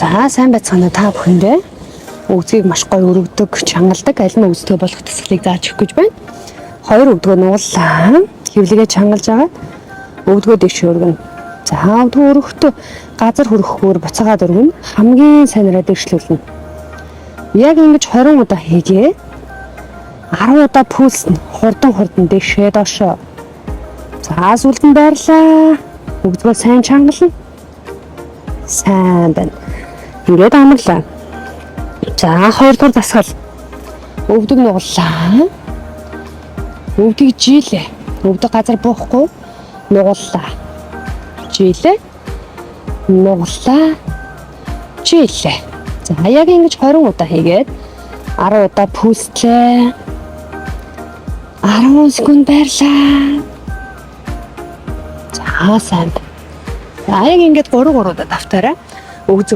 За, сайн байцгаана уу та бүхэндээ. Өвдгийг маш гоё өргөдөг, чангалдаг алим өвсдгөө болох дасгалыг зааж өгөх гэж байна. Хоёр өвдгөө нугаллаа. Хэвлэгээ чангалж агаад өвдгөө дэвш өргөнө. За, өвдгөө өргөхдөө газар хөрөхөөр буцаагаад өргөнө. Хамгийн сайнараа дэвшлүүлнэ. Яг ингэж 20 удаа хийгээ. 10 удаа пульс нь хурдан хурдан дэвшээ доошоо. За, сүүлд нь байрлаа. Өвдгөө сайн чангална. Сайн байна. Ингээд амарлаа. За, хоёрдугаар дасгал. Өвдөг нугаллаа. Өвдөг жилээ. Өвдөг газар буухгүй нугаллаа. Жилээ. Нугаллаа. Жилээ. За, яг ингэж 20 удаа хийгээд 10 удаа пульслээ. 10 секунд байрлаа. За, сайн. За, яг ингэж 3 3 удаа давтаарай. Өгзөг